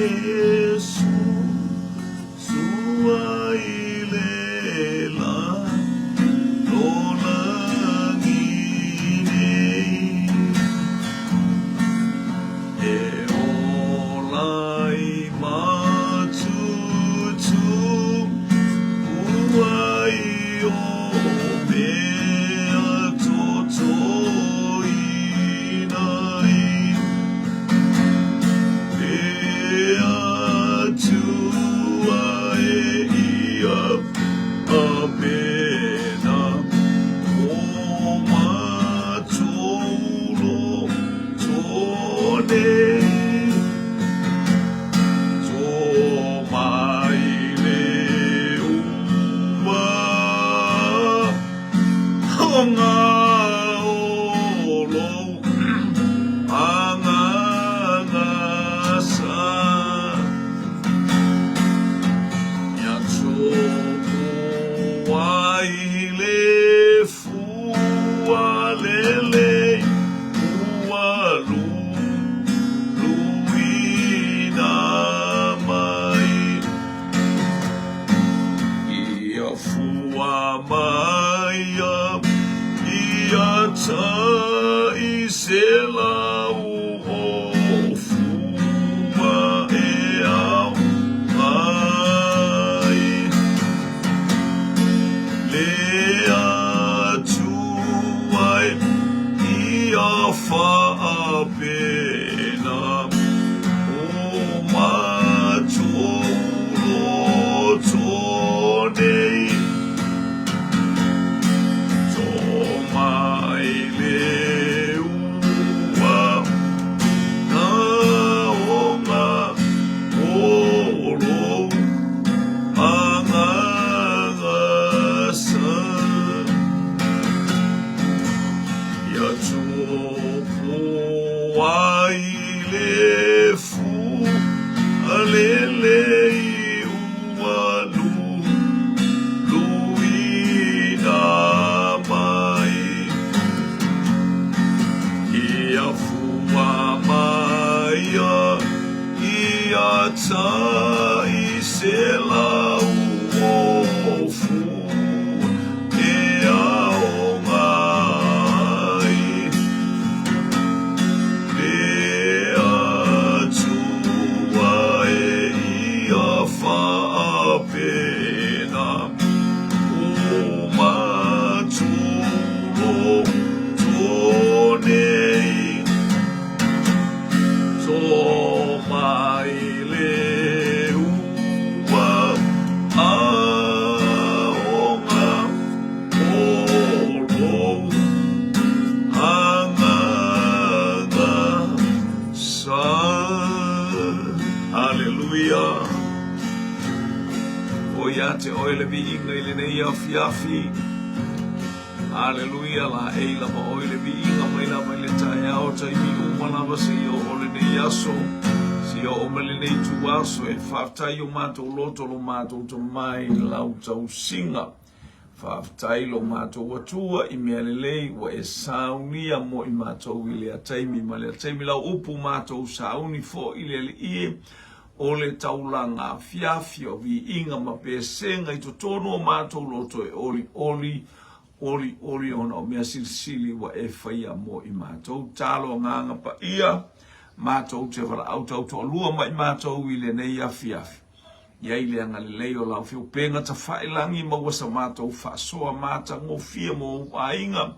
Iesu Sua i le la Lolagi nei E ola i matutu Ua i o mea totoina i E Atua e ia Apena o matou loto nei Tō mai le ua o ngā o lou agaga sa. Ia tō ai le fua lelei ua luluina mai. Ia fua mai ia tai se lau o fua e ao ai. Le Atua e ia faapena o matou loto nei. Tō mai le ua taonga o lou agaga sa. Ia tupu ai le fua lelei ua luluina mai. Ia fua mai ia tai se lau o fua e aoga ai. Le Atua e ia faapena o matou loto nei. Tō mai le ua aoga o lou agaga sa. Haleluia! O ia te oe le viiga i lenei afiafi. Aleluia, laei lava oe le viiga mai lava i le taeao taimi uma lava seia oo lenei aso, seia oo mai lenei ituaso. E faafetai i o matou loto lo matou tomai i lau tausiga. Faafetai lo matou Atua i mea lelei ua e saunia mo i matou i lea taimi ma lea taimi. Lau upu matou sauni foi le Alii e, o le taulaga afiafi o viiga ma pesega i totonu o matou loto e olioli, olioli ona o mea silisili ua e faia mo i matou. Talo agaga paia, matou te valaau tautoalua ma i matou i lenei afiafi. I ai le agalelei o lau feupenga tafailagi maua sa matou faasoa matagofie mo ou aiga.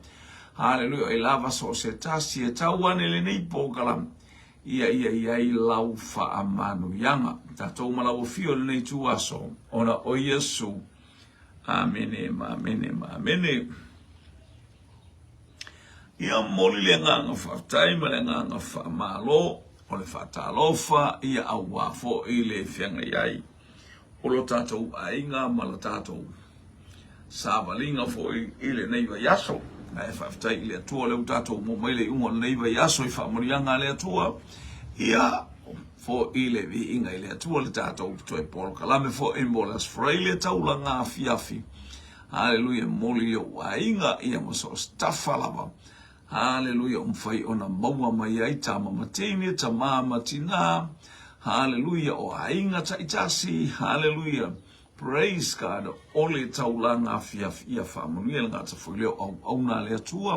Haleluia, e lava so o se tasi e tau ane lenei polokalame. Ia ia i ai lau faamanuiaga. Tatou ma lau afio i lenei ituaso, ona o Iesu. Amene ma amene ma amene. Ia momoli le agaga faafetai ma le agaga faamalo o le faatalofa ia auā foi le feagai ai o lo tatou aiga ma lo tatou savaliga foi i lenei vaiaso. Ae faafetai i le Atua o lea ua tatou maua mai le iuga o lenei vaiaso i faamanuiaga a le Atua. Ia foi le viiga i le Atua le tatou toe polokalame foi mo le Aso Faraile taulaga afiafi. Haleluia, momoli i ou aiga ia ma so o se tafa lava. Haleluia, ua mafai ona maua mai ai tama ma teine, tama ma tinā. Haleluia, o aiga taitasi, haleluia, praise God, o le taulaga afiafi ia faamanuia le gata foi lea o auauna a le Atua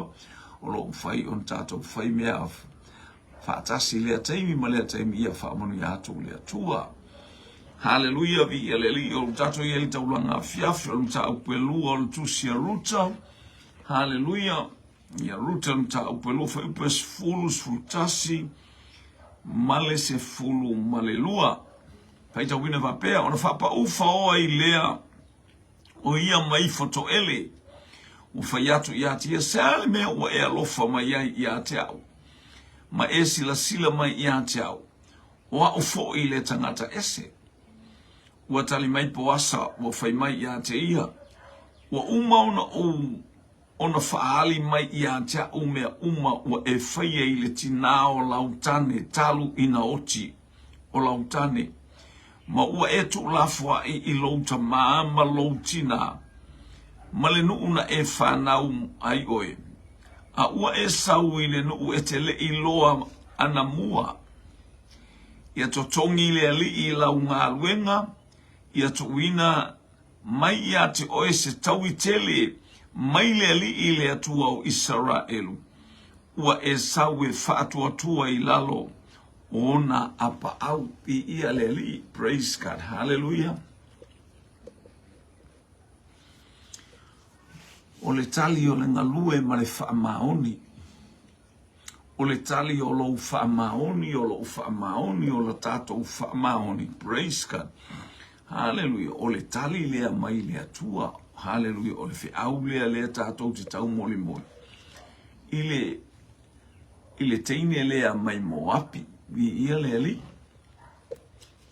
o lo o mafai ona tatou fai mea faatasi i lea taimi ma lea taimi ia faamanuia atu le Atua. Haleluia, viia le Alii, o tatou i ai le taulaga afiafi o le mataupu e lua o le tusi a Ruta. Haleluia, ia Ruta le mataupu e lua fuaiupu e 10, 11 ma le 12. Faitauina faapea, ona faapau faoa ai lea o ia mai ifo toele, ua fai atu ia te ia, se a le mea ua e alofa mai ai ia te au, ma e silasila mai ia te au, o au foi le tagata ese. Ua tali mai Poasa, ua fai mai ia te ia, ua uma ona ou ona faaali mai ia te au mea uma ua e faia i le tinā o lau tane talu ina oti o lau tane, ma ua e tuulafoai i lou tamā ma lou tinā, ma le nuu na e fanau ai oe, a ua e sau i le nuu e te le i loa anamua. Ia totogi le Alii i lau galuega, ia tuuina mai ia te oe se taui tele mai le Alii le Atua o Isaraelu, ua e sau e faatuatua i lalo o ona apaau. Viia le Alii. Praise God. Hallelujah. O le tali o le galue ma le faamaoni. O le tali o lou faamaoni, o lou faamaoni, o la tatou faamaoni. Praise God. Hallelujah. O le tali lea mai le Atua. Hallelujah. O le feau lea lea tatou te taumolimoli. I le, i le teine lea mai Moapi. Viia le Alii.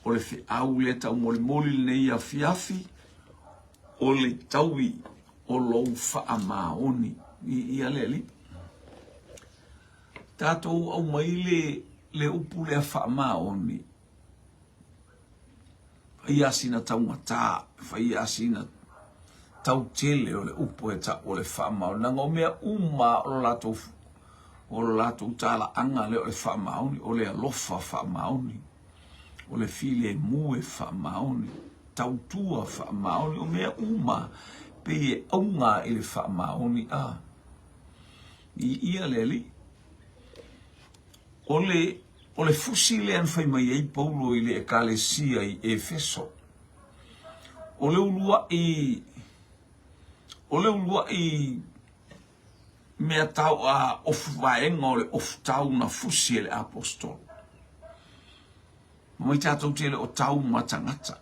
O le feau lea taumolimoli lenei afiafi. O le taui o lou faamaoni. Viia le Alii. Tatou aumai le, le upu lea faamaoni. Fai lava sina taugata, fai lava sina tautele o le upu e tau o le faamaoni. Leaga o mea uma o lo latou, o lo latou talaaga lea o le faamaoni, o le alofa faamaoni, o le filemu e faamaoni, tautua faamaoni, o mea uma pei e auga i le faamaoni a. Viia le Alii. O le, o le fusi lea na fai mai ai Paulo i le ekalesia i Efeso. O le uluai, o le uluai mea tau a ofu vaega o le ofu tau na fusi e le apostolo. Mai tatou te le o tau ma tagata.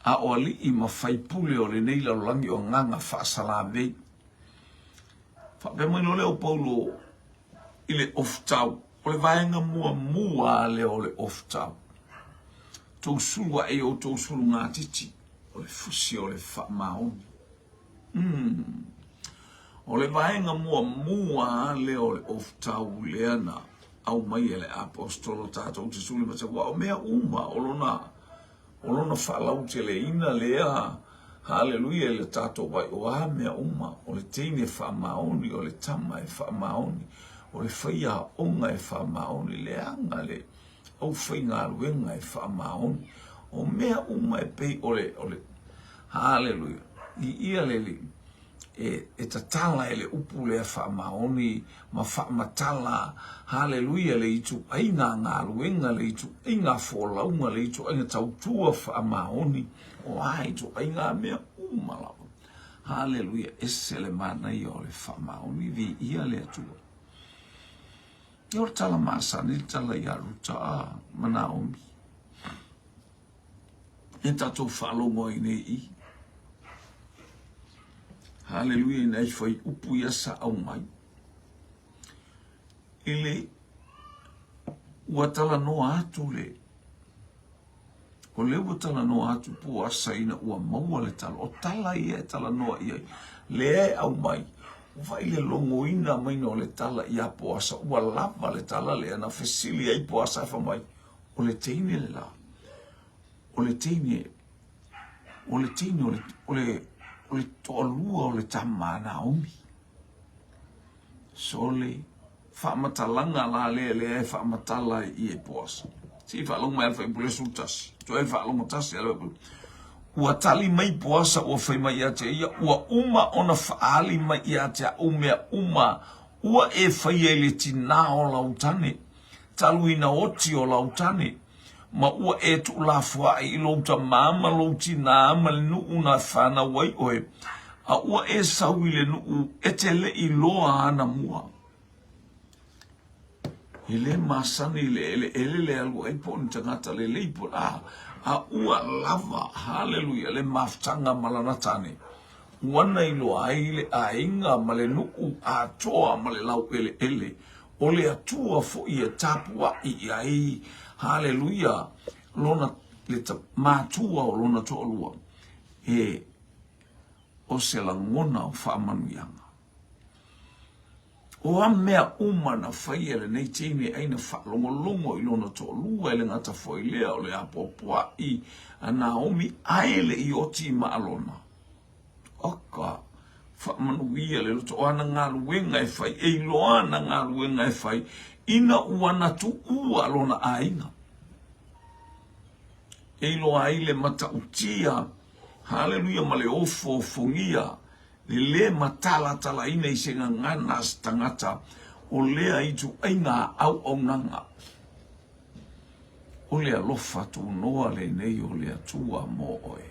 A o alii ma faipule o lenei lalolagi o agaga faasalavei. Faapea mai loa lea o Paulo i le ofutau, o le vaega muamua lea o le ofutau. Tou sulu ae i outou sulugatiti, o le fusi o le faamaoni. Mm. O le vaega muamua lea o le ofutau lea na aumai e le apostolo tatou te suli ma te ua o mea uma o lona O lona faalauteleina lea, haleluia, i le tatou vaai, o a mea uma, o le teine e faamaoni, o le tama e faamaoni, o le faiaoga e faamaoni, leaga le aufaigaluega e faamaoni, o mea uma e pei o le, o le, haleluia, i ia le Alii. E, e tatala e le upu lea faamaoni ma faamatala, haleluia, le ituaiga galuega, le ituaiga folauga, le ituaiga tautua faamaoni, o a ituaiga mea uma lava. Haleluia, ese le manaia o le faamaoni, viia le Atua. Ia o le tala masani le tala ia Ruta a ma Naomi. E tatou faalogo ai nei i. Haleluia, ina i fai upu ia sa aumai. I le ua talanoa atu le o le ua talanoa atu Poasa ina ua maua le tala. O tala ia e talanoa i ai. Lea e aumai, ua vaai le logoina maina o le tala ia Poasa, ua lava le tala lea na fesili ai Poasa e fai mai, O le teine le la. O le teine, o le teine o le, o le, o le toalua o le tama a Naomi. So le faamatalaga la lea lea e faamatala i e Poasa. Se i faalogo mai a le fuaiupu 11. Toe faalogo tasi a le fuaiupu. Ua tali mai Poasa ua fai mai ia te ia, ua uma ona faaali mai ia te a'u mea uma ua e faia i le tinā o lau tane, talu ina oti o lau tane, ma ua e tuulafoaʻi i lou tamā ma lou tinā ma le nuʻu na fanau ai ʻoe, a ua e sau i le nuʻu e te le i loa anamua. E le masani i le ʻeleʻele le alu ai po o ni tagata lelei po a, a ua lava, haleluia, le mafutaga ma lana tane. Ua na iloa ai le aiga ma le nuʻu atoa ma le lauʻeleʻele o le Atua foʻi e tapuaʻi i ai, haleluia, lona, le matua o lona toalua, e o se lagona o faamanuiaga. O a mea uma na faia e lenei teine ai na faalogologo i lona toalua e le gata foi lea o le apoapoaʻi a Naomi ae le i oti i Maalona. Oka, faamanuia le loto o ana galuega e fai, e iloa ana galuega e fai, ina ua na tuua lona aiga. E iloa ai le matautia, haleluia, ma le ofoofogia, le lē matalatalaina i se gagana a se tagata o lea ituaiga auaunaga. O le alofa tunoa lenei o le Atua mo oe.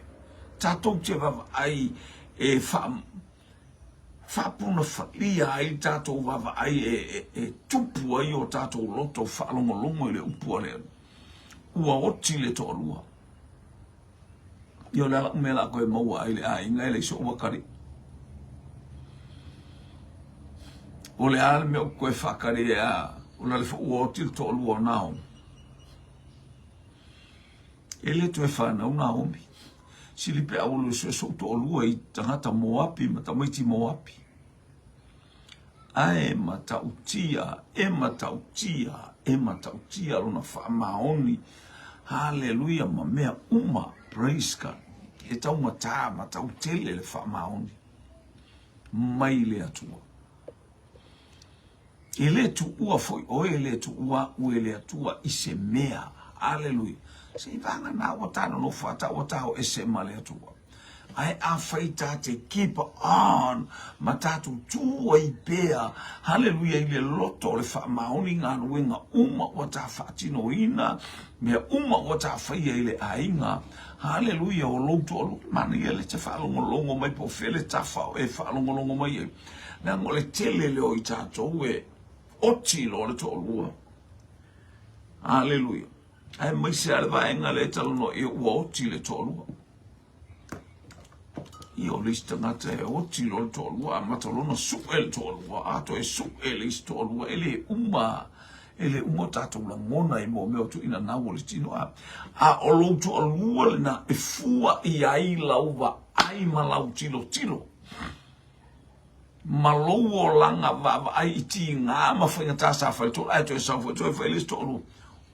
Tatou te vaavaai e faa, faapunafalia ai le tatou vaavaai e, e, e tupu ai o tatou loto faalogologo i le upu a le Ua oti le toalua. Ia o le a la'u mea la a toe maua ai le aiga e leai so'u atalii. O le a le mea ou te toe faatali ai a ona le foi ua oti le toalua o Naomi. E le toe fanau Naomi. Sili pe a ua alu e sue so'u toalua i tagata Moapi ma tamaiti Moapi. Ae matautia, e matautia, e matautia lona faamaoni. Haleluia ma mea uma. Praise God. E taumatā ma tautele le faamaoni mai le Atua. E le tuua foi oe, e le tuua a'u e le Atua i se mea. Aleluia. Se i vagana ua ta nonofo a ta ua ta o ese ma le Atua. Ae afai ta te keep on ma tatou tu ai pea, haleluia, i le loto o le faamaoni galuega uma ua ta faatinoina, mea uma ua ta faia i le aiga, haleluia, o lou toalua, manaia le te faalogologo mai po o fea le tafa o e faalogologo mai ai, leaga o le tele lea o i tatou e oti loa le toalua. Haleluia. Aemaise lava le vaega lea e talanoa i ai ua oti le toalua. Ia o le isi tagata e oti loa le toalua, amata lona sue le toalua, a toe sue le isi toalua, e le uma, e le uma o tatou lagona i mo mea o tuuina nau o le tino. A, a o lou toalua lena e fua i ai lau vaai ma lau tilotilo ma lou olaga vaavaai i tigā ma faigata sa fai le ae toe sau foi toe fai le isi toalua.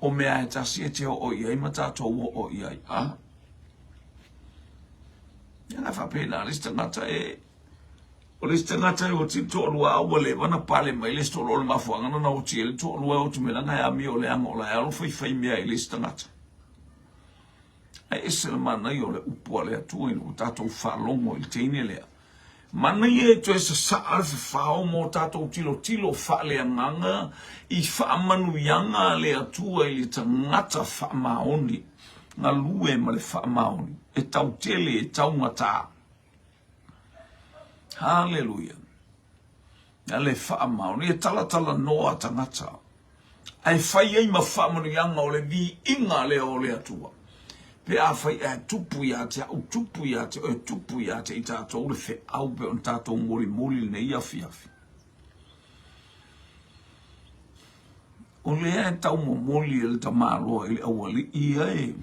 O mea e tasi e te oo i ai ma tatou oo i ai. A. Ia na faapena le isi tagata e o le isi tagata e oti le toalua a ua leva na pale mai le isi toalua o le mafuaaga na na oti ai le toalua e oti mai leaga e amio leaga o la e alo faifai mea i le isi tagata. Ae ese le manaia o le upu a le Atua ina ua tatou faalogo i le teine lea. Manaia e toe sasaa le fafao mo tatou tilotilo faaleagaga i faamanuiaga a le Atua i le tagata faamaoni, galue ma le faamaoni, e tautele, e taugatā. Haleluia! A le faamaoni, e talatalanoa tagata, ae fai ai ma faamanuiaga o le viiga lea o le Atua. Pe afai ae tupu ia te au, tupu ia te oe, tupu ia te i tatou le feau pe ona tatou molimoli lenei afiafi. O lea e taumomoli e le tamaloa i le aualii ia e.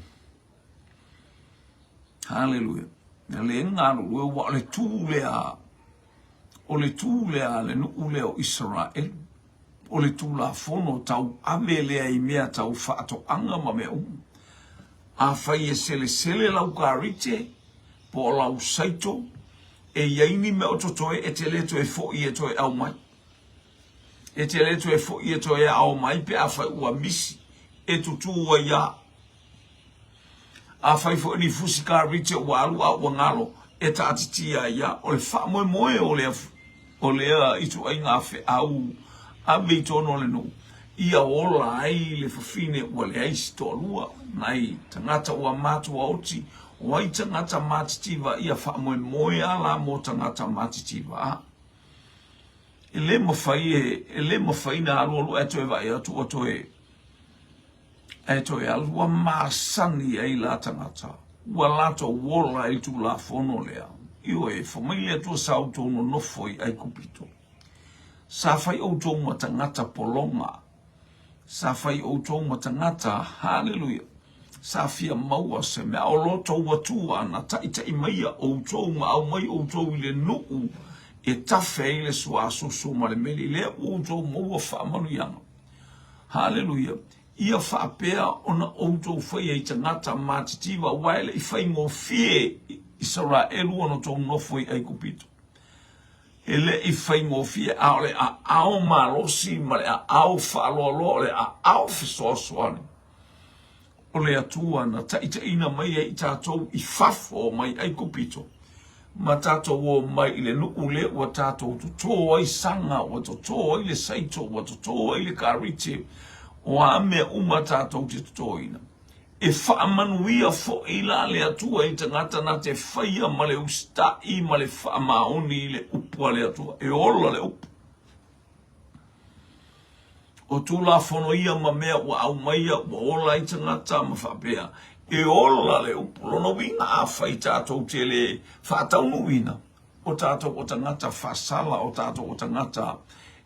Haleluia. Le galulue ua o le tū lea O le tū lea a le nuu lea o Isaraelu, o le Tulafono tauave lea i mea tau faatoaga ma mea uma. Afai e selesele lau karite po o lau saito, e i ai ni mea o totoe e te le toe foʻi e toe aumai. E te le toe foʻi e toe ao mai pe afai ua misi. E tutū ai a. Afai foi ni fusi karite ua alu a ua galo, e taatitia ai a. O le faamoemoe o lea, o lea ituaiga feau ave i totonu o le nuu, ia ola ai le fafine ua leai se toalua, nai tagata ua matuaoti, o ai tagata matitiva ia faamoemoe a la mo tagata matitiva a. E le mafai e, e le mafai na alualu ae toe vaai atu ua toe ae toe alu ua masani ai la tagata ua latou ola ai le Tulafono lea. Ioe, fai mai le Atua sa outou nonofo i Aikupito. Sa fai outou ma tagata pologa. Sa fai outou ma tagata, haleluia, sa fia maua se mea. O lo outou Atua na taita'i maia outou ma aumai outou i le nuu e tafe ai le suasusu ma le meli. Lea ua outou maua faamanuiaga. Haleluia! Ia faapea ona outou faia i tagata matitiva, aua e le i faigofie Isaraelu ona outou nofo i Aikupito. E le i faigofie, a o le aao malosi ma le aao faaloaloa, o le aao fesoasoani o le Atua na taitaiina mai ai i tatou i fafo mai Aikupito, ma tatou o mai i le nuu lea ua tatou totō ai saga, ua totō ai le saito, ua totō ai le karite, o a mea uma tatou te totōina. E faamanuia foi la le Atua i tagata na te faia ma le usitaʻi ma le faamaoni i le upu a le Atua. E ola le upu. O Tulafono ia ma mea ua aumaia ua ola ai tagata ma faapea, e ola le upu. Lona uiga afai tatou te le faataunuuina, o tatou o tagata faasala, o tatou o tagata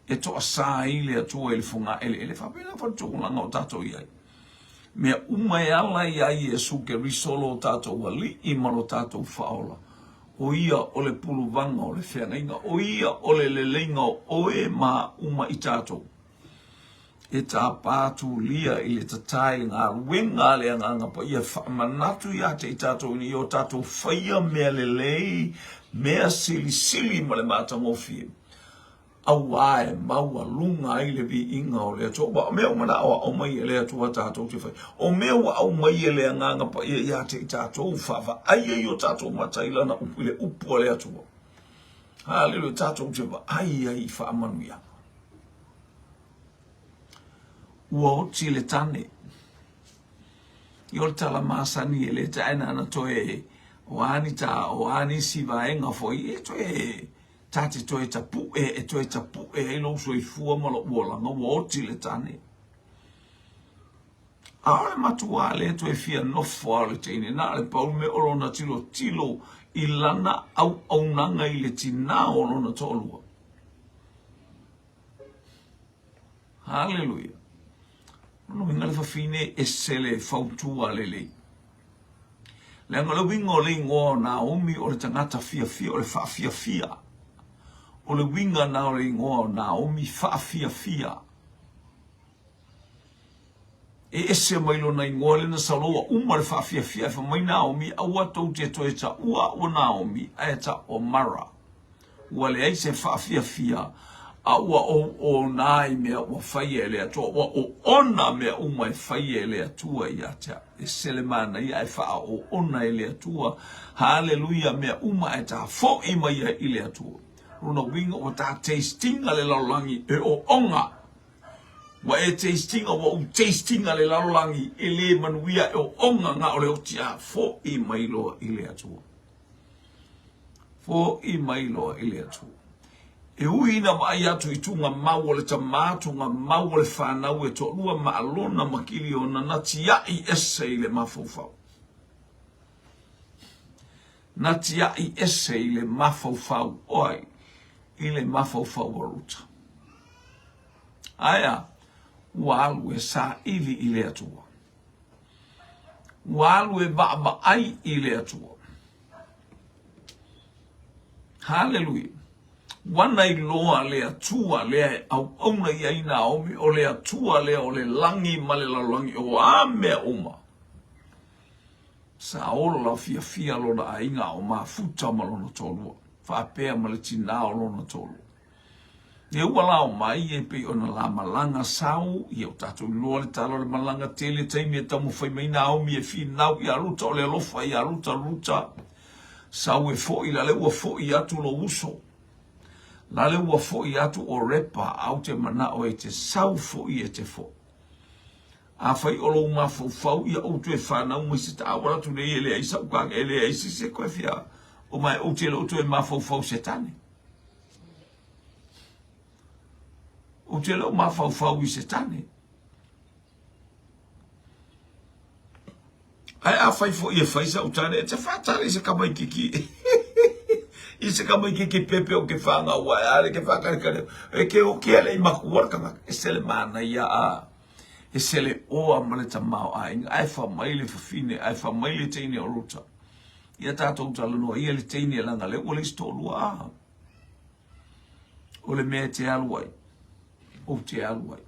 e toasā ai le Atua i le fogaeleele. Faapena foi le tulaga o tatou i ai. Mea uma e ala iā Iesu Keriso lo tatou Alii ma lo tatou Faaola. O ia o le puluvaga o le feagaiga, o ia o le leleiga o oe ma uma i tatou. E tāpā tūlia i le tatā i le galuega a le Agaga Paia e faamanatu iā te i tatou ina ia o tatou faia mea lelei, mea silisili ma le matagofie. Auā e maualuga ai le viiga o le Atua. Aua o mea uma na aoao mai e le Atua tatou te fai. O mea ua aumai e le Agaga Paia ia te i tatou, vaavaai ai o tatou mata i lana upu, i le upu a le Atua. Haleluia, tatou te vaai ai i faamanuiaga. Ua oti le tane. I o le tala masani e le taena ana toe o a ni ta o a nisi vaega foi e toe Ta te toe tapuʻe, e toe tapuʻe ai lou soifua ma lou olaga, ua oti le tane. ʻAʻole matuā lē toe fia nofo a o le teine, na o le pau le mea o lona tilotilo i lana auaunaga i le tinā o lona toalua. Haleluia. Lona uiga le fafine ese le fautua lelei. Leaga o le uiga o le igoa o Naomi o le tagata fiafia, o le faafiafia. O le uiga na o le igoa o Naomi, faafiafia. E ese mai lona igoa lea na salo ua uma le faafiafia ae fai mai Naomi, aua tou te toe taua ua Naomi ae taua Mara. Ua leai se faafiafia, a ua oona i mea ua faia e le Atua, ua oona mea uma e faia e le Atua ia te au. E ese le manaia ae faaoona e le Atua. Haleluia, mea uma ae ta foʻi mai ai i le Atua. Lona uiga ua ta tastinga le lalolagi e ooga. Ua e tastinga, ua ou tastinga le lalolagi e le manuia e ooga na o le oti a foʻi mai loa i le Atua. Foʻi mai loa i le Atua. E ui ina vaai atu i tugamau o le tamā, tugamau o le fanau e toalua, Maalona ma Kiliona, na tiaʻi ese i le mafaufau. Na tiaʻi ese i le mafaufau o ai? I le mafaufau o Ruta. Ae a? Ua alu e saili i le Atua. Ua alu e vaavaai i le Atua. Haleluia. Ua na iloa le Atua lea e auauna i ai Naomi, o le Atua lea o le lagi ma le lalolagi, o a mea uma. Sa ola fiafia lona aiga o mafuta ma lona toalua, faapea ma le tinā o lona toalua. Lea ua lao mai e pei ona la malaga sau, ia ua tatou iloa le tala o le malaga tele taimi e taumafai mai Naomi e finau ia Ruta o le alofa ia Ruta, Ruta, sau e foi la le ua foi atu lou uso. La le ua foi atu o Repa, a ou te manao e te sau foi e te foi. Afai o lou mafaufau ia ou toe fanau mai se taawala atu nei e leai sau tane, e leai se se koe fia o mai ou te le o toe mafaufau se tane. Ou te le o mafaufau i se tane. Ae afai foi e fai sau tane, e te whātare i se kamaikiki. I se kamaikiki pepe o ke whāngau ai, ale ke whākarekare. E ke oki ale i makua le tangata. E se le mana ia a. E se le oa ma le tamaoaiga. Ae fa mai le fafine, ae fa mai le teine o Ruta. Ia tātou talanoa ia le teine leaga lea ua leai se toalua a. O le mea e te alu ai, ou te alu ai.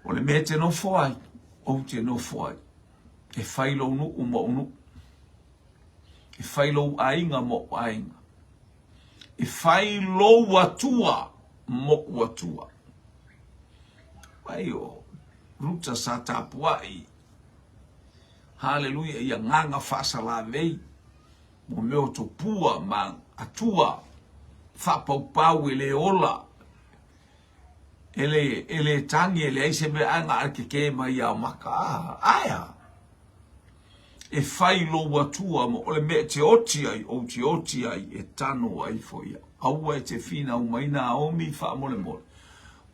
O le mea e te nofo ai, ou te nofo ai. E fai lou nuu ma ou nuu. E fai lou aiga ma ou aiga. E fai lou Atua ma ou Atua. Ai o Ruta sa tapuai. Haleluia, i agaga faasalavei. Mo mea o tupua ma atua faapaupau e le ola, e le, e le tagi, e leai se mea ae na o le kekē mai ia maka. A, ae a? E fai lou Atua ma o le mea e te oti ai, ou te oti ai, e tano ai foi au. Aua e te finau mai Naomi faamolemole.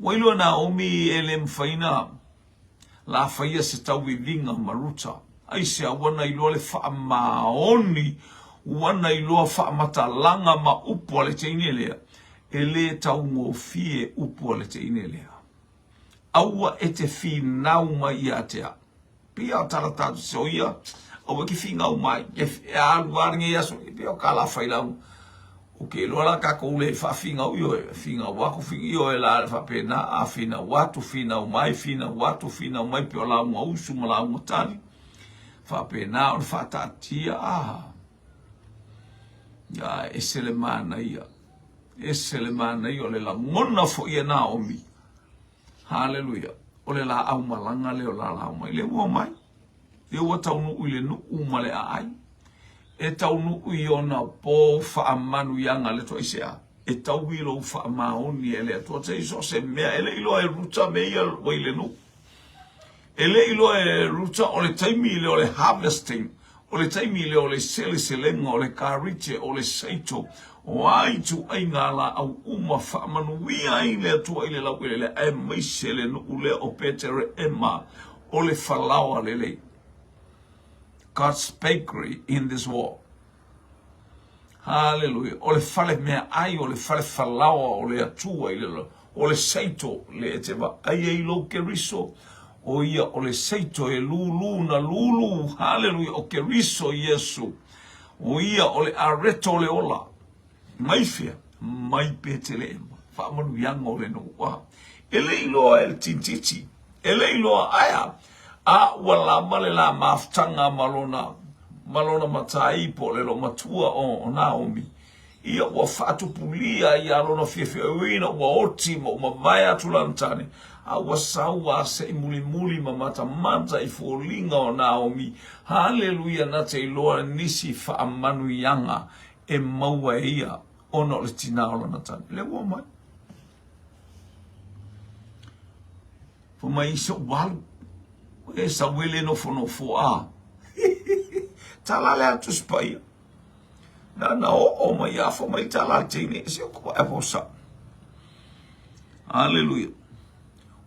Ua iloa Naomi e le mafai na la faia se tauiviga ma Ruta. Aisea ua na iloa le faamaoni, ua na iloa faamatalaga ma upu a le teine lea, e le taugofie upu a le teine lea. Aua e te finau mai ia te au. Pia o tala tātou se o ia, aua e ke finau mai, e, e alu a lenei aso, e pia o ka la whai lau. O ke iloa la kākou le faafinau ioe, finau aku, finau ioe la faapena, a finau atu, finau mai, finau atu, finau mai, pei o lauga usu ma lauga tali. Faapena ona faataatia, a, ia, ese le manaia, ese le manaia o le lagona foi e Naomi. Haleluia. O le laau malaga lea o lalau mai. Lea ua mai. Lea ua taunuu i le nuu ma le aai. E taunuu i ona po faamanuiaga le Atua. Aisea? E taui lou faamaoni e le Atua. Se i so o se mea, e le i iloa e Ruta mea ia ua i le nuu. E le i iloa e Ruta o le taimi lea o le harvesting, o le taimi lea o le seleselega, o le karite, o le saito, o a ituaiga laau uma faamanuia ai le Atua i le laueleele, aemaise le nuu lea o Petereema, o le falaoa lelei. God's bakery in this world. Haleluia. O le fale meaai, o le fale falaoa o le Atua i le lalolagi. O le saito le e te vaai ai lou Keriso, o ia o le saito e lūlū na lūlū. Haleluia. O Keriso Iesu. O ia o le areto o le ola. Mai fea? Mai Peteleema. Faamanuiaga o le nuu. E le i iloa e le tintiti. E le i iloa aea. A ua lava le la mafutaga ma lona, ma lona matai po o le loomatua o, o Naomi. Ia ua faatupulia ia lona fiafia ui ina ua oti ma ua mavae atu lana tane, a ua sau a se i mulimuli ma matamata i foliga o Naomi. Haleluia na te iloa nisi faamanuiaga e maua e ia ona o le tina o lona tane. Lea ua omai. Fai mai se ou alu. E sau e le nofonofo a. Tala le atu Tusi Paia. Na na oo mai a fai mai tala le teine se o ko e posa. Haleluia.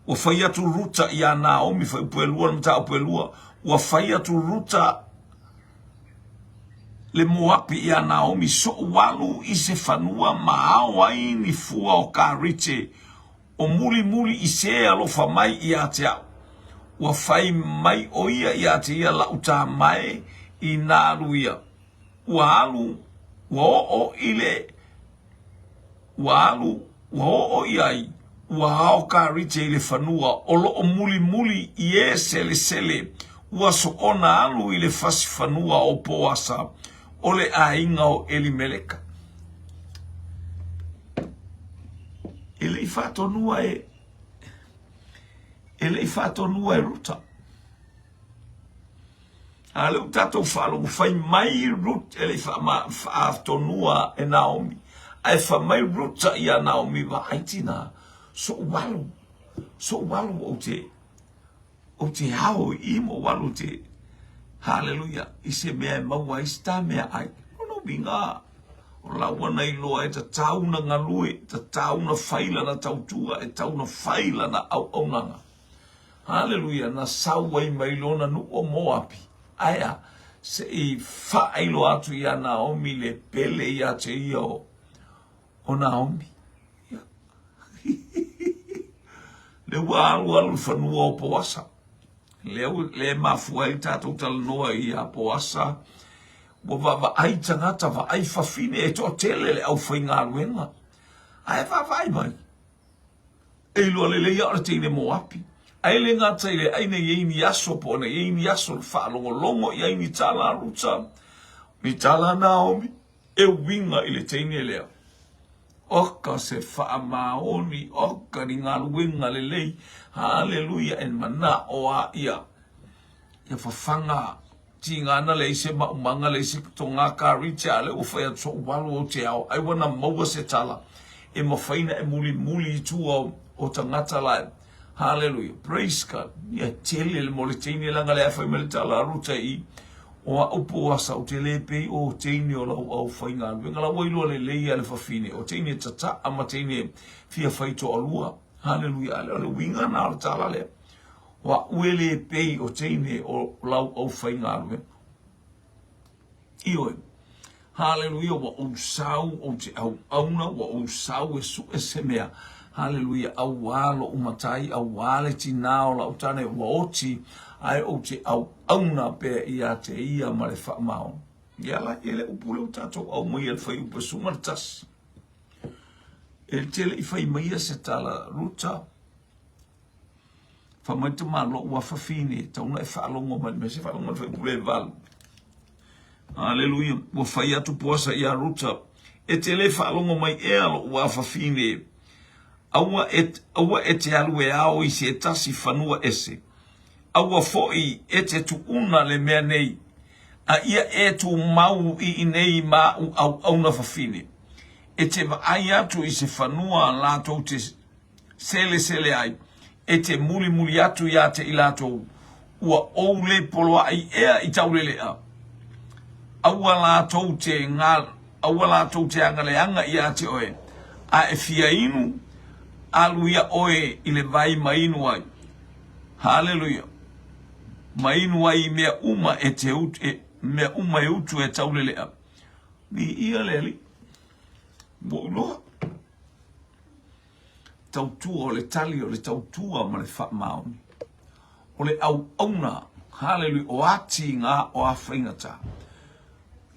Ua fai atu Ruta iā Naomi fuaiupu e lua le mataupu e lua. Ua fai atu Ruta le Moapi iā Naomi soʻu alu i se fanua ma ao ai ni fua o karite o mulimuli i se alofa mai iā te au. Ua fai mai ʻo ia iā te ia laʻu tāmae i nā alu ia. Ua alu, ua oo i le, ua alu, ua oo i ai, ua ao karite i le fanua o loo mulimuli i e selesele, ua soona alu i le fasi fanua o Poasa o le aiga o Elimeleka. E le i faatonua e e le i faatonua e Ruta. A lea ua tatou faalogo fai mai Rut e le i faatonua e Naomi. Ae fai mai Ruta ia Naomi, vaai tina, so'u alu, so'u alu ou te ou te ao i i ma ou alu te haleluia i se mea e maua ai se ta meaai. Lona uiga, o la ua na iloa e tatau na galue, tatau na fai lana tautua, e tau na fai lana auaunaga. Haleluia, na sau ai mai lona nuu o Moapi. Ae a? Se i faailoa atu iā Naomi le pele ia te ia o, o Naomi. Ia. Le ua alu alu i fanua o Poasa. Lea, lea e mafua ai tatou talanoa ia Poasa. Ua vaavaai tagata, vaai fafine, e toatele le aufaigaluega. Ae vaavaai mai. E iloa lelei lava o le teine Moapi. Ae le gata i le ai na i ai ni aso po o na i ai ni aso na faalogologo i ai ni tala a Ruta, ni tala a Naomi, e uiga i le teine lea. Oka se faamaoni, oka ni galuega lelei, haleluia, e manao a ia, ia fafaga Tiga ana leai se maumaga, leai se toga karite, a o lea ua fai atu so'u alu ou te ao, ai ua na maua se tala e mafai na e mulimuli i tua o tagata la e. Haleluia. Praise God. Ia tele le mo le teine leaga lea fai mai le tala a Ruta i o a'u Poasa ou te le pei o teine o lau aufaigaluega la ua iloa lelei a le fafine o teine tata'a ma teine fia fai toalua. Haleluia. A lea o le uiga na o le tala lea. O a'u e le pei o teine o lau aufaigaluega. Ioe. Haleluia, ua ou sau ou te auauna, ua ou sau e suʻe se mea. Haleluia, auā loʻu matai, auā le tinā o la'u tane ua oti, ae ou te auauna pea ia te ia ma le faamaoni. Ia la, e le upu lea ua tatou aumaia le fuaiupu e 11. E te le i fai maia se tala, Ruta, Fai mai tama lo'u afafine, e tau na e faalogo mai le mea se faalogo mai le faipule e valu. Aleluia, ua fai atu Poasa iā Ruta, e te le faalogo mai ea lo'u afafine, aua e, aua e te alu e ao i se tasi fanua ese, aua fo'i e te tuuna le mea nei, a ia e tumau i inei ma a'u auauna fafine, e te vaai atu i se fanua latou te selesele ai, e te mulimuli atu iā te i latou, ua ou le poloaʻi ea i tauleleʻa. Aua latou te aua latou te agaleaga iā te oe, a e fia inu, alu ia oe i le vai ma inu ai. Haleluia. Ma inu ai i mea uma e te e, mea uma e utu e tauleleʻa. Viia le Alii. Ua ou iloa. Tautua, o le tali o le tautua ma le faamaoni. O le auauna, haleluia, o ati ngā o a faigata.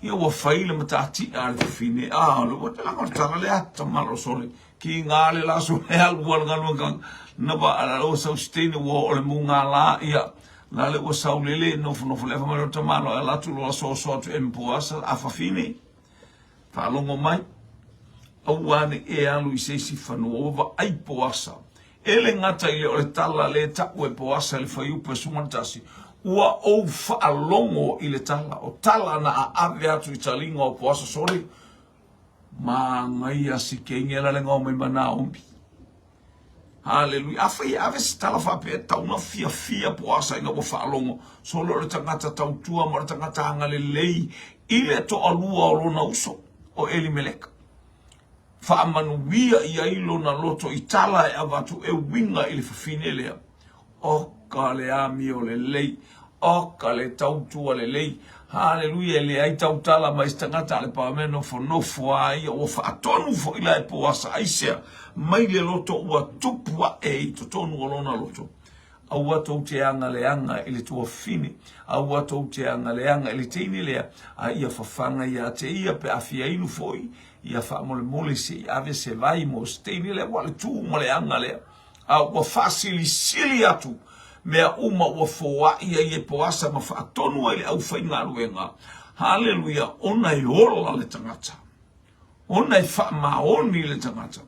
Ia ua fai le matatia a le fafine, a, le ua te langa o le tala le ata malo sole, ki ngā le la sole alu ua le galue na wa ala ua sau steine ua o le munga la, ia, la le ua sau lele nofo nofo le afa mai o tamalo e ala atu loa so so atu e mpoasa a fafine. Faalogo mai, aua ne i e alu i se isi fanua, ua vaai Poasa. E le gata i lea o le tala lea e taʻu e Poasa i le fuaiupu e 11, ua ou faalogo i le tala, o tala na aave atu i taliga o Poasa sole, manaia si keingela le ngao mai ma Naomi. Haleluia. Afai e ave se tala faapea, e tatau ona fiafia Poasa ina ua faalogo solo o le tagata tautua ma o le tagata agalelei i le toalua o lona uso, o Elimeleka. Faamanuia i ai lona loto i tala e avatu e uiga i le fafine lea. Oka le amio lelei, oka le tautua lelei. Haleluia, e leai tautala mai se tagata a le pamea nofonofo a ia, ua faatonu foi la e Poasa aisea mai le loto ua tupu aʻe i totonu o lona loto. Aua tou te agaleaga i le tuafafine, aua tou te agaleaga i le teine lea, a ia fafaga ia te ia pe a fia inu foi, ia faamolemole se i ave se vai mo se teine lea, ua le tu ma le aga lea. A ua faasilisili atu mea uma ua foai ai e Poasa ma faatonu ai le aufaigaluega. Haleluia! Ona e ola le tagata, ona e faamaoni le tagata,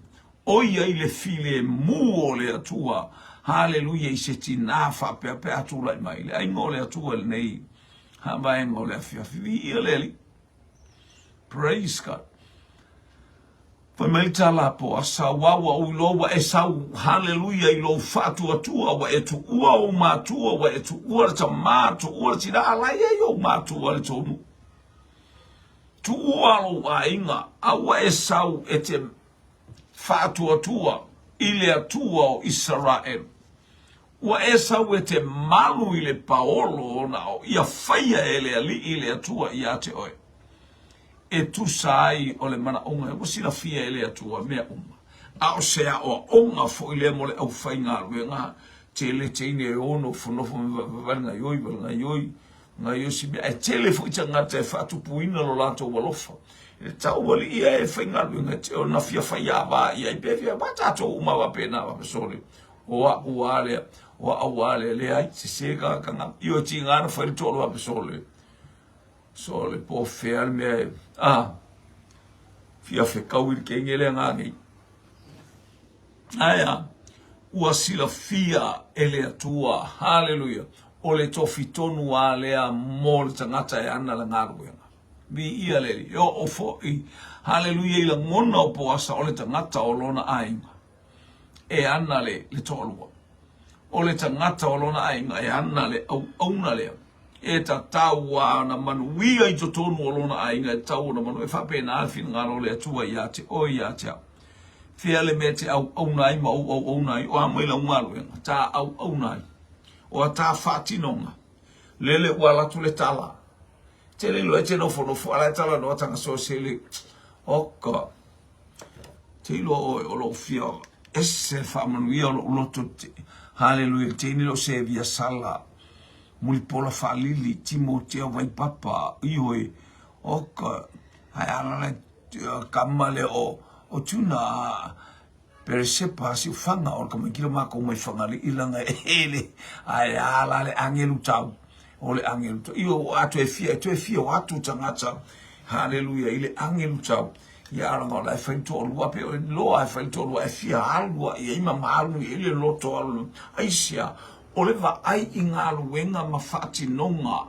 ʻO ia i le filemu o le Atua. Haleluia i se tinā faapea pe a tulai mai le aiga o le Atua i lenei vaega o le afiafi. Viia le Alii. Praise God. Fai mai le tala a Poasa, Aua ua ou iloa ua e sau, haleluia, i lou faatuatua, ua e tuua ou matua, ua e tuua le tamā, tuua le tinā, a la e i ai ou matua i le tou nuu. Tuua lou aiga, a ua e sau e te faatuatua i le Atua o Isaraelu. Ua e sau e te malu i le paolo ona o ia faia e le Alii le Atua ia te oe. E tusa ai o le manaoga ua silafia e le Atua mea uma, a o se aoaoga foi lea mo le aufaigaluega tele teine e o nofonofo me vaivai gaioi valigaioi gaioi si mea, ae tele foi tagata e faatupuina lo latou alofa i le taualiia e faigaluega te ona fia faiava i ai pe fia ma tatou uma faapena fapesole o a'u a lea o a'u a lea leai sese kakanga io tiga na fai le toalua fapesole Sole po fea le mea e a fia fekau i le kenge lea ngā nei. Ae a, ua silafia e le Atua, haleluia, o le tofi tonu a lea mo le tagata e ana le galuega. Viia le Alii. E oo foi, haleluia, i lagona o Poasa o le tagata o lona aiga e ana le, le toalua. O le tagata o lona aiga e ana le auauna lea. E tatau ana manuia i totonu o lona aiga e tatau ona manuia. E faapena le finagalo o le Atua ia te oe ia te au. Fea le mea e te auauna ai ma ou auauna ai, o a mai lau galuega, ta auauna ai. O a ta faatinoga, lele ua alu atu le tala. Tele iloa e te nofonofo, a la e talanoa tanga sosele. Oka. Te iloa oe o lou fia ese le faamanuia o lou loto te Haleluia teine lou sevia sala Mulipola faalili Timotea Vaipapa ioe oka ae ala le kama lea o o Tuna Peresepa Siufaga o le tamaitila makou mai Fagalii langa e le ae ala le agelu tau o le agelu tau io a toe fia e toe fia o atu tagata haleluia i le agelu tau ia ala o la e fai toalua pe o loa e fai toalua e fia alu i ai ma malu i le loto alu aisia o le vaai i galuega ma faatinoga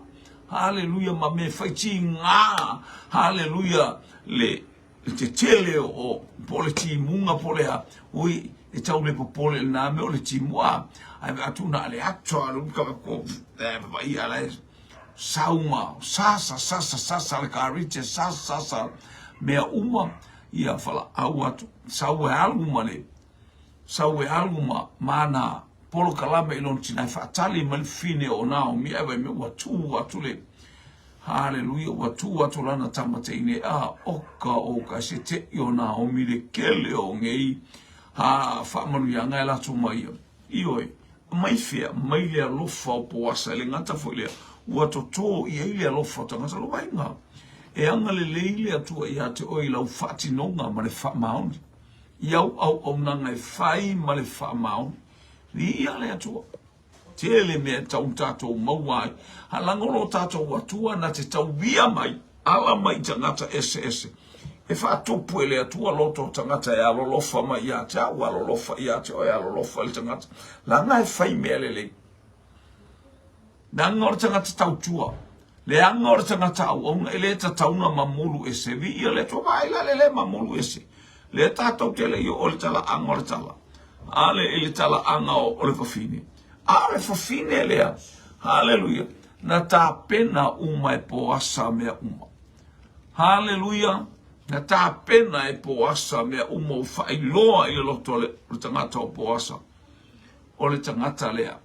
haleluia ma me fai tiga haleluia le le tetele o po o le timuga po o le a, ui, e tau le popole i lena mea o le timu a, ae vaai atu na o le ato a le ka ko e vaai ala e sauma, sasa, sasa, sasa le karite, sasa, sasa, mea uma, ia falaau atu, sau e alu ma le, sau e alu ma mana polokalame i lona tina e faatali mai le fine o Naomi, ae vaai mai ua tu atu le, Haleluia, ua tu atu lana tama teine, a oka oka se teʻi o Naomi le kele o nei ha faamanuiaga e latou mai ia. Ioe, mai fea, mai le alofa o Poasa, e le gata foi lea, ua totō i ai le alofa o tagata lo vaiga. E agalelei le Atua ia te oe i lau faatinoga ma le faamaoni, i au auaunaga e fai ma le faamaoni. Viia le Atua. Tele mea e tau tatou maua ai. A laga o lo tatou Atua na te tauia mai, ala mai i tagata eseese. E faatupu e le Atua loto o tagata e alolofa mai ia te au, alolofa ia te oe, alolofa i le tagata. Laga e fai mea lelei. Leaga o le tagata tautua. Leaga o le tagata auauna e le tatau ona mamulu ese. Viia le Atua, vaai la le le mamulu ese. Lea tatou te le i oo i le talaaga o le tala, a le i le talaaga o le fafine. A o le fafine lea, haleluia, na tapena uma e Poasa mea uma. Haleluia, na tapena e Poasa mea uma ua faailoa i le loto o le tagata o Poasa, o le tagata lea.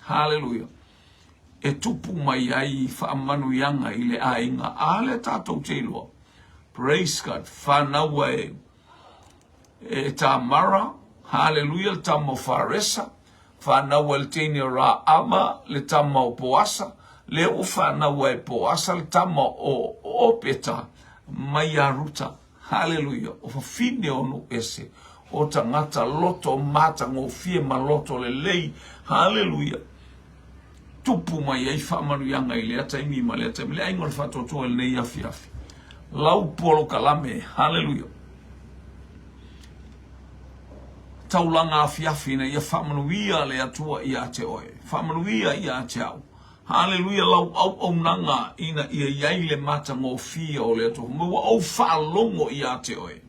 Haleluia. E tupu mai ai faamanuiaga i le aiga, a lea tatou te iloa. Praise God. Whanaua e, e Tamara, haleluia, le tama o Faresa, whanaua le teine o Raama, le tama o Poasa, le ua whanaua e Poasa le tama o Opeta, mai a Ruta. Haleluia, o fafine o nu ese, o tagata loto matagofie ma loto lelei. Haleluia. Tupu mai ai faamanuiaga i lea taimi ma lea taimi. Le aiga o le faatuatua i lenei afiafi. Lau polokalame. Haleluia. taulaga afiafi ina ia faamanuia le Atua ia te oe. Faamanuia ia te au. Haleluia lau auaunaga ina ia i ai le matagofie o le Atua. Ma ua ou faalogo ia te oe.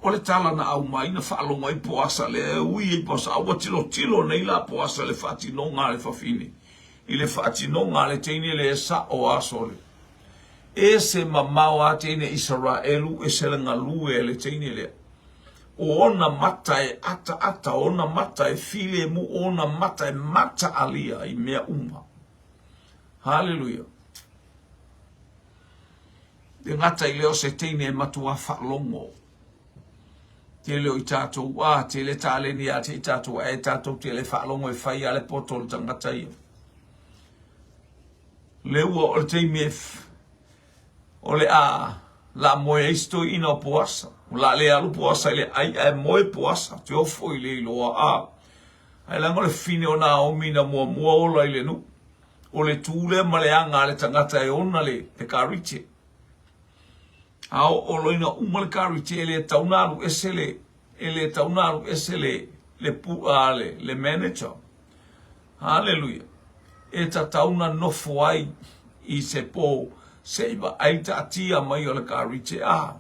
O le tala na aumai na faalogo ai Poasa lea e ui ai Poasa, a ua tilotilo nei la Poasa i le faatinoga a le fafine, i le faatinoga a le teine lea e sa'o aso le ese mamao a teine Isaraelu ese le galue a le teine lea. O ona mata e ataata, o ona mata e filemu, o ona mata e mataalia i mea uma. Haleluia. E gata i lea o se teine e matua faalogo. Tele o i tatou, a, tele taleni ia te i tatou, ae tatou te le faalogo e fai a le poto o le tagata ia. Le ua o le taimi e o le a la moe ai se toeaina o Poasa. O la le alu Poasa i le ai ae moe Poasa, te ofo i le iloa a. Ae leaga o le fine o Naomi na muamua ola i le nuu. O le tu lea ma le aga a le tagata e ona le karite. A oo loa ina uma le karite, e le tatau ona alu ese le, e le tatau ona alu ese le, le, pu, a, le, le manager. Haleluia. E tatau ona nofo ai i se po se i vaai taatia mai o le karite. A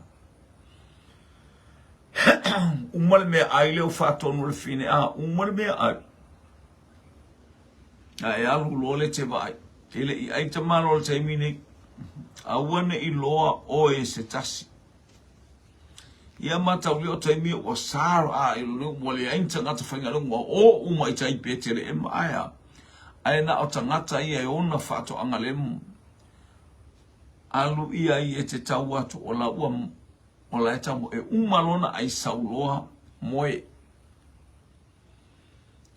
uma le meaai lea ua faatonu e le fine, a uma le meaai. Ae alu loa le te vaai. E le i ai tamaloa i le taimi nei. Aua ne i loa oe e se tasi. Ia mataulia o taimi ua sa a i lona ua leai ni tagata faigaluega ua o uma i tai Peteleema ae a? Ae na o tagata ia e ona faatoaga le alu ia ai e te tau atu o la ua o la e tau e uma lona ai sau loa moe.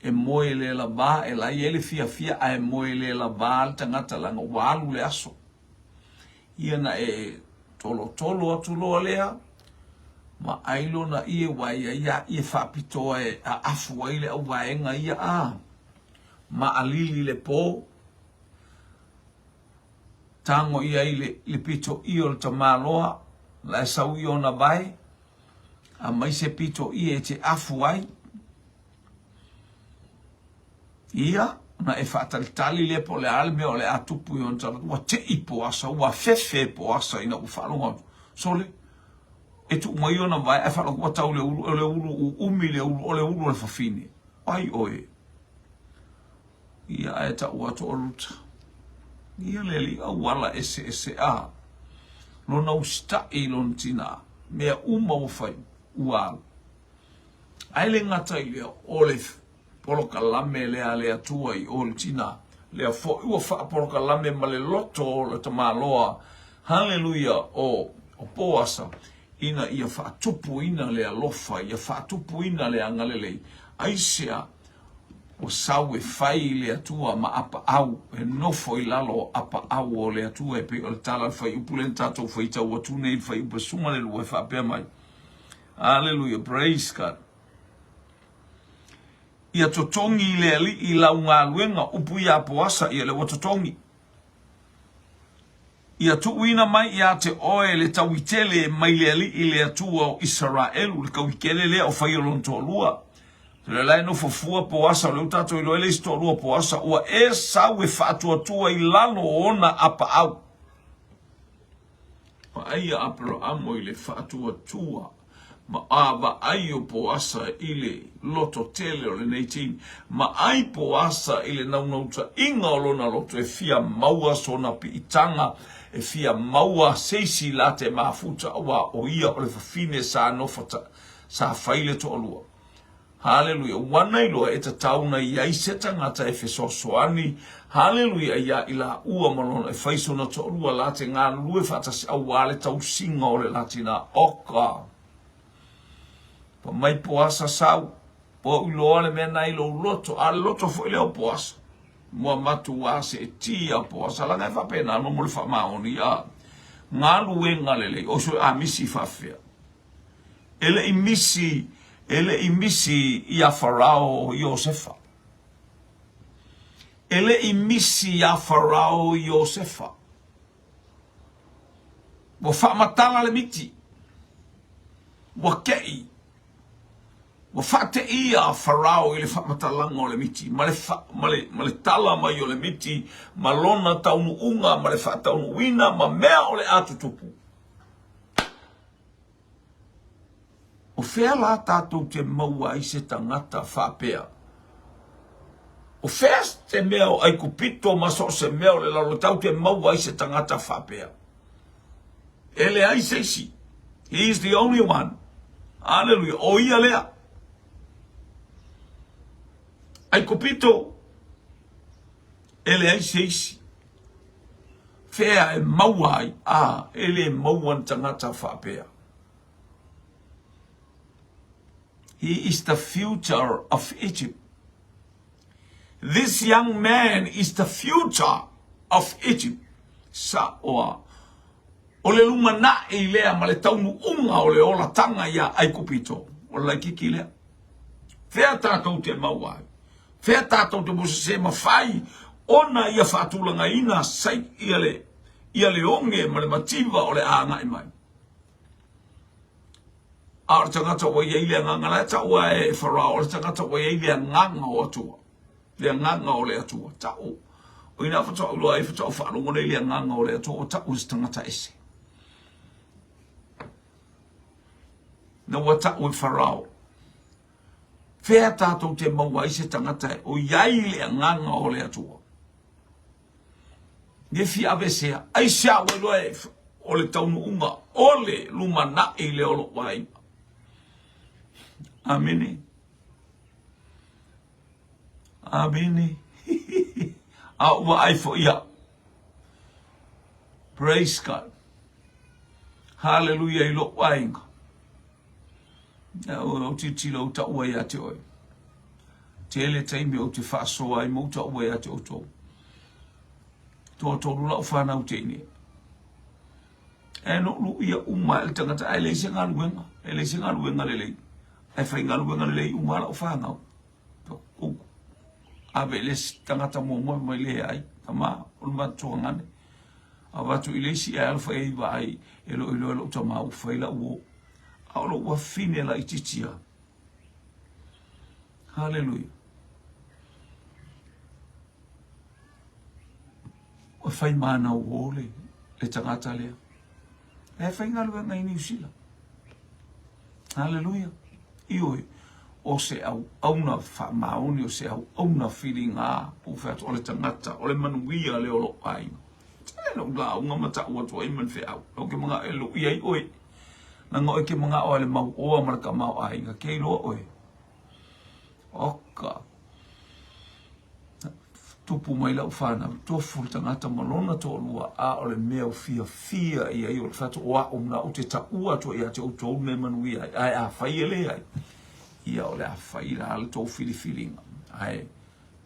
E moe le lava, e la i ai le fiafia, ae moe le lava le tagata leaga ua alu le aso. Ia na e tolotolo atu loa lea, ma ai lona ie ua ia ia ie faapitoa e aafu ai le auvaega ia a maʻalili le po, tago ia i le, le pito i o le tamaloa, la e sau i ona vae, Aumai se pito ie e te afu ai. Ia, ona e faatalitali lea po o le a le mea o le a tupu i ona tagata. Ua tei Poasa, ua fefe Poasa ina ua faalogo atu. Sole, e tuu mai ona vae ae faalogo ua tau le ulu, o le ulu uumi le ulu, o le ulu o le fafine. Ai oe. Ia, ae tau atu o Ruta. Ia le alii auala eseese a. Lona usitaʻi i lona tinā, mea uma ua fai, ua alu. Ae le gata i lea, o le polokalame lea a le Atua i o le tinā, lea foi ua faapolokalame ma le loto o le tamaloa, haleluia, o, o Poasa, ina ia faatupuina le alofa, ia faatupuina le agalelei. Aisea? Ua sau e fai i le Atua ma apaau, e nofo i lalo o apaau o le Atua, e pei o le tala o le fuaiupu lea na tatou faitau atu nei i le fuaiupu e 12 e faapea mai. Aleluia, praise God. Ia totogi i le Alii lau galuega, upu ia Poasa, ia lea ua totogi. Ia tuuina mai ia te oe le tauitele mai le Alii le Atua o Isaraelu, le tauitele lea o faia lona toalua. O la e nofo fua Poasa, o lea ua tatou iloa e le isi toalua Poasa, ua e sau e faatuatua i lalo o ona apaau. Vaai ia Aperaamo i le faatuatua ma a vaai o Poasa i le loto tele o lenei teimi, ma ai Poasa i le naunautaiga o lona loto e fia maua sona piitaga, e fia maua se isi la te mafuta, aua o ia o le fafine sa nofo ta, sa fai le toalua. Haleluia! Ua na iloa e tatau na i ai se tagata e fesoasoani, haleluia, iā i laua ma lona e fai sona toalua la te galulue faatasi auā le tausiga o le latina. Oka! Pa mai Poasa sau, ua ou iloa le mea na i lou loto, a le loto foi lea o Poasa. Mua matuā seetia Poasa, laga e faapena no mo le faamaoni, a galuega lelei, o so a misi faafefea. E le i misi, e le i misi iā Farao Iosefa. E le i misi iā Farao Iosefa. Ua faamatala le miti. Ua keʻi. Ua faateia a Farao i le faamatalaga o le miti, ma le, fa, ma le, ma le tala mai o le miti, ma lona taunuuga, ma le faataunuuina, ma mea o le a tutupu. O fea la tatou te maua ai se tagata faapea? O fea se mea o Aikupito ma so o se mea o le lalotau te maua ai se tagata faapea? E leai se isi. He is the only one. Hallelujah. O ia lea. Aikupito, e leai se isi. Fea e maua ai, a, e le maua ni tagata faapea. He is the future of Egypt. This young man is the future of Egypt. Saoa. O le lumanai lea ma le taunuuga o le olatanga iā Aikupito. O le laititi lea. Fea tatou te maua ai? Fea tatou te mosese mafai ona ia faatulagaina sai ia le ia le oge ma le mativa o le a agai mai? A o le tagata ua i ai le agaga la e taua e Farao, o le tagata ua i ai le agaga o Atua, le agaga o le Atua, tau. O ina faatoa ou iloa ai, faatoa ou faalogo nei le agaga o le Atua, ua tau e se tagata ese. Na ua tau e Farao. Fea tatou te maua ai se tagata e o i ai le agaga o le Atua. Ne fia aveesea, aisea ua iloa e o le taunuuga o le lumanai lea o lou aiga. Amene. Amene. A ua ai foi au. Praise God. Hallelujah i lou aiga. Ou tilotilo ou taua ia te oe. Tele taimi ou te faasoa ai ma ou taua ia te outou. Toatolu lau whanau teine. E no lu ia uma e le tangata ai leai se galuega, e leai se galuega lelei. Ae faigaluega lelei uma lau whanau. Ou ave i le isi tagata muamua mai leai, tama, o le matuagane. Avatu i le isi ae alofa i ai vaai e lou iloa e lou tama ua fai lau uo. A o lou afine laitiiti lava. Haleluia. Ua fai manau uo le, le tagata lea. E faigaluega i Niu Sila. Haleluia. Ioe, o se auauna faamaoni, o se auauna filiga, po o fea atu, o le tagata, o le manuia lea o lou aiga. Tele lou lauga ma tau atu ai ma le feau. Ou ke manao e lui ai oe. Leaga oe ke manao ai le mauoa ma le tamaoaiga, ke iloa oe. Oka. Tupu mai lau fanau, tofu le tagata ma lona toalua, a o le mea ua fiafia i ai o le fatu o a'u na ou te taua atu ai ia te outou le mea e manuia ai, ae afai e leai, ia o le a fai la le tou filifiliga. Ae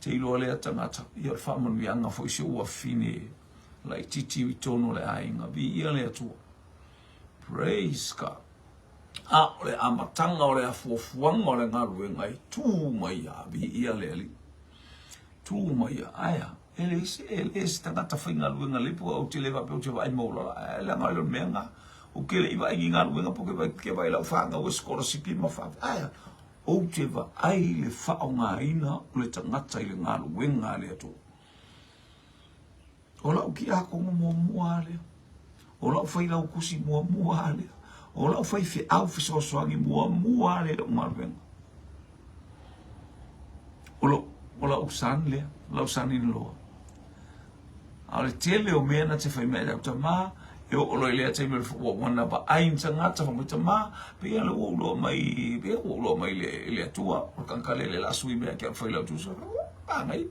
te iloa lea tagata, ia o le faamanuiaga foi si ou afine laitiiti i totonu o le aiga, viia le Atua. Praise God. A o le amataga o le afuafuaga o le galuega e tu mai a, viia le Alii. Tu mai ia, ae a? E leai se, e leai se tagata faigaluega lelei po ou te le faapea ou te vaai maualala, ae leaga o le mea lena. Ou te le i vaai i ni galuega po o ke vaai i lau fanau e sikolasipi ma fa, ae a? Ou te vaai i le faaaogaina o le tagata i le galuega a le Atua. O lau kiakono muamua lava lea. O lau failautusi muamua lava lea. O lau faifeau fesoasoani muamua lava lea i lau galuega. O lou, o lau son lea, lau son in law. A o le tele o mea na te fai mai lau tama, e oo loa i lea taimi o le ua na vaai ni tagata fai mai tama, pei lea ua ou iloa mai, pei ua ou iloa mai i le Atua, o le tagata lea o le a sui mai ia te au e failautusi. Manaia.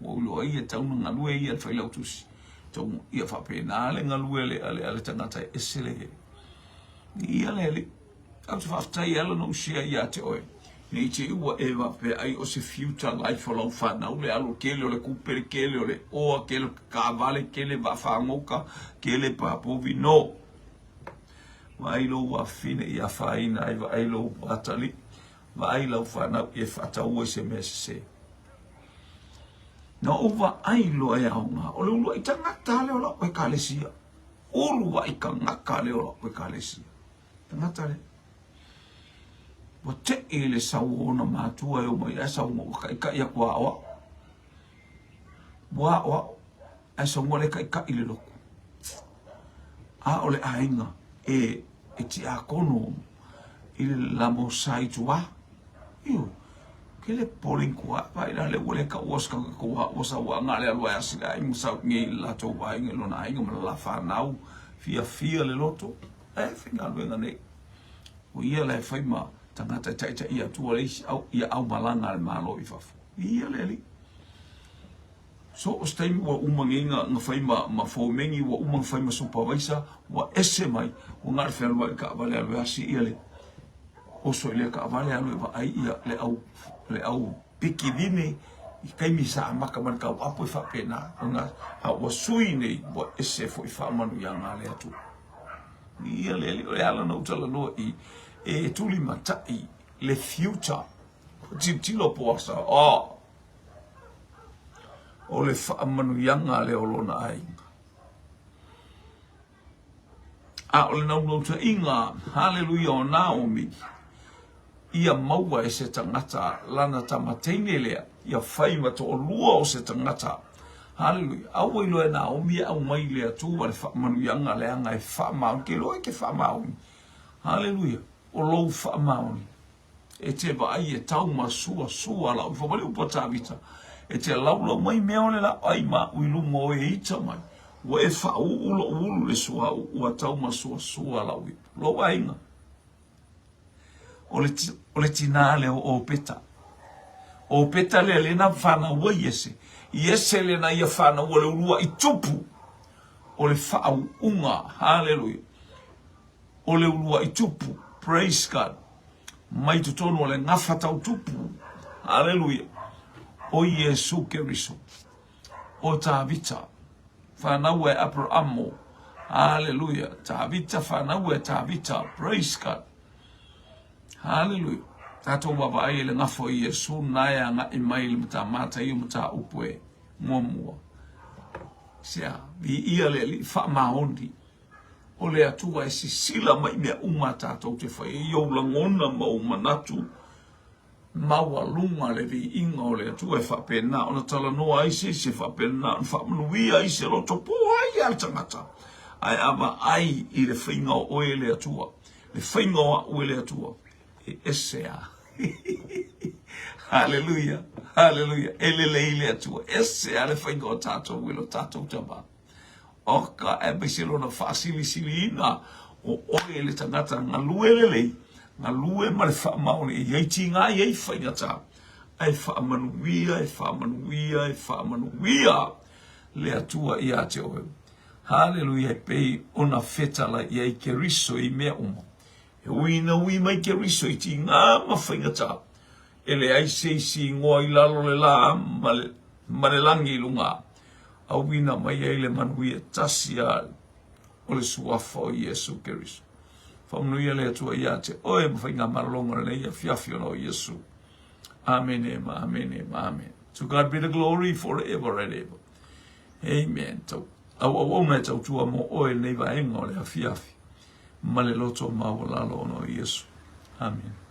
Ua ou iloa ai e tatau ona galue ia le failautusi. Tau ia faapena le galue le ale ale tagata e ese le ia le alii. Ou te faafetai e ala ona ou share ia te oe. Ne i te i ua e faapea ai o se future life o lau fanau le alo tele o le kupe le tele o le oa tele o taavale tele vaafagota tele papovi no. Vaai lou afafine i afaina ai vaai lou atalii vaai lau fanau i e faataua i se mea sese. Na ou vaai loa e aoga, o le uluai tagata lea o lau ekalesia. Uluai tagata lea o lau ekalesia. Tagata lea. Ua te'i i le sau o ona matua e omai ae saunoa ua ka'ika'i aku aoao. Ua aoao ae saunoa lea e ka'ika'i le lotu. A o le aiga e e tiakono i le lamosa i tua. Ioe. Ke le popole i tua, vaai la lea ua le taua se tagata tua ua sau a na o le alu a e asi le aiga ma sau i inei i le latou aiga i lona aiga ma le la fanau, fiafia le loto. E faigaluega nei. O ia la e fai ma tagata e taitaia atua le isi au ia aumalaga a le Malo i fafo. Ia le alii. So o se taimi ua uma nei na, na fai ma, ma fomeni, ua uma na fai ma supavaisa, ua ese mai, ua na o le fealuai i le taavale alu e asi ia le oso i lea taavale alu e vaai ia le au, le au piki vine i taimi sa amata mai le tauapu e faapena ona a ua sui nei ua ese foi faamanuiaga a le Atua. Ia le alii, o le ala na ou talanoa i e tulimatai le future. Tilotilo Poasa, oh, o le faamanuiaga lea o lona aiga. A o le naunautaiga, haleluia, o Naomi, ia maua e se tagata lana tama teine lea, ia fai ma toalua o se tagata. Haleluia. A ua iloa e Naomi e aumai le Atua le faamanuiaga leaga e faamaoni. Ke iloa e ke faamaoni. Haleluia. O lou faamaoni. E te vaai e tau ma suasua lau ifo. Fai mai le upu a Tavita, E te laulau mai mea o le laau ma au i luma o e ita mai. Ua e faauu lou ulu le suauu ua tau ma suasua lau ipu. Lou aiga. O le, o le tinā lea o Opeta. O Opeta lea lena fanau ai Iese. Iese lena ia fanau le ulua'i tupu o le faauuga. Haleluia. O le ulua'i tupu. Praise God. Mai totonu o le gafa tau tupu. Haleluia. O Iesu Keriso. O Tavita. Fanau e Aperamo. Haleluia. Tavita fanau e Tavita. Praise God. Haleluia. Tatou vaavaai i le gafa o Iesu na e agai mai i le matamata i o mataupu e muamua. Sea, viia le Alii faamaoni o le Atua e sisila mai mea uma a tatou te fai ai i ou lagona ma ou manatu maualuga le viiga o le Atua e faapena ona talanoa ai se isi, e faapena ona faamanuia ai se loto po ai lava le tagata. Ae a vaai i le faiga o oe e le Atua, le faiga o au e le Atua, e ese lava. Haleluia, haleluia, e lelei le Atua, ese lava le faiga o tatou e lo tatou Tama. Oka, aemaise lona faasilisiliina o oe le tagata galue lelei, galue ma le faamaoni, e i ai tiga, e i ai faigata, ae faamanuia, e faamanuia, e faamanuia le Atua ia te oe. Haleluia, e pei ona fetalai i ai Keriso i mea uma. E ui ina ui mai Keriso i tiga ma faigata, e leai se isi igoa i lalo le la ma le, ma le lagi i luga, auina mai ai le manuia tasi a o le suafa o Iesu Keriso. Faamanuia le Atua ia te oe ma faigamalologa o lenei afiafi ona o Iesu. Amene ma amene ma amene. To God be the glory forever and ever. Amen. Tau auauauna e tautua mo oe lenei vaega o le afiafi ma le loto maualalo ona o Iesu. Amen.